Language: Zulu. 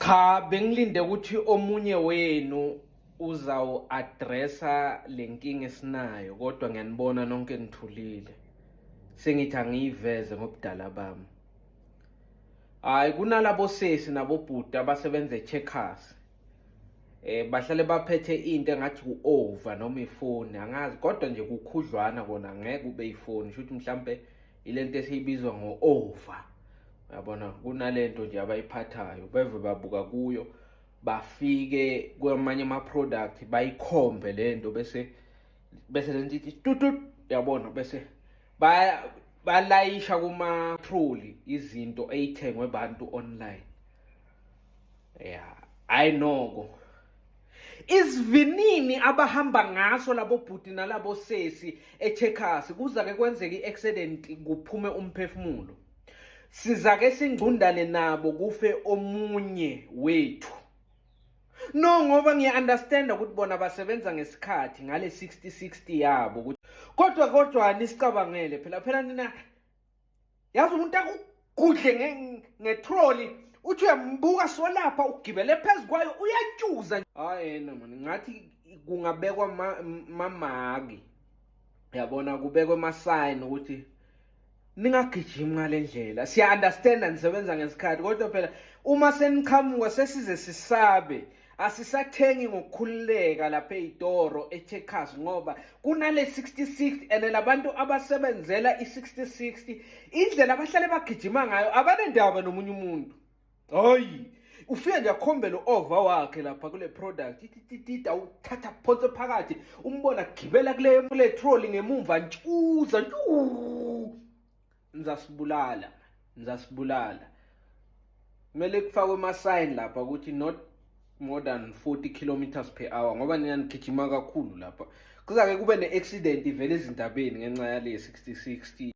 Cha, bengilinde ukuthi omunye wenu uzawu-addressa le nkinga esinayo, kodwa ngiyanibona nonke nithulile. Sengithi angiyiveze ngobudala bami. Hayi, kunalabo sesi nabobhuti abasebenza e-Checkers. Bahlale baphethe into engathi u-over noma ifoni, angazi, kodwa nje kukhudlwana kona, ngeke ube ifoni, shuthi mhlambe ilento esiyibizwa ngo-over. Uyabona, kunalento nje abayiphathayo, beve babuka kuyo, bafike kwamanye ama-product bayikhombe lento, bese lento ithi tutut, uyabona, bese balayisha kuma-trolley izinto ey'thengwe bantu online. Ya, hayi noko isivinini abahamba ngaso labo bhuti nalabo sesi eCheckers, kuza ke kwenzeka i-accident, kuphume umphefumulo, siza ke singcundane nabo, kufe omunye wethu. No, ngoba ngiya-understanda ukuthi bona basebenza ngesikhathi ngale 60 60 yabo ukuthi kodwa nisicabangele phela nina. Yazi, umuntu akugudle ngetroli, uthi uyambuka solapha, ugibele phezu kwayo, uyantshuza. Hayi yena mani, ngathi kungabekwa mamaki, yabona, kubekwe ama-sign ukuthi ningagijimi ngale ndlela. Siya-understanda nisebenza ngesikhathi, kodwa phela uma seniqhamuka sesize sisabe, asisathengi ngokukhululeka lapha ey'toro e-Checkers, ngoba kunale 66 and labantu abasebenzela i-60 60, indlela abahlale bagijima ngayo, abanendaba nomunye umuntu. Hayi, ufike nje akhombe lo over wakhe lapha kule product, itititita, awuthatha phonse phakathi, umbona gibela kule trolley ngemumva, ntshuza ntshu. Nizasibulala, nizasibulala. Kumele kufakwe ama-sign lapha ukuthi not more than 40 kilometers per hour, ngoba nina nigijima kakhulu lapha. Kuzake kube ne-accident ivele ezindabeni ngenxa yale 60 60.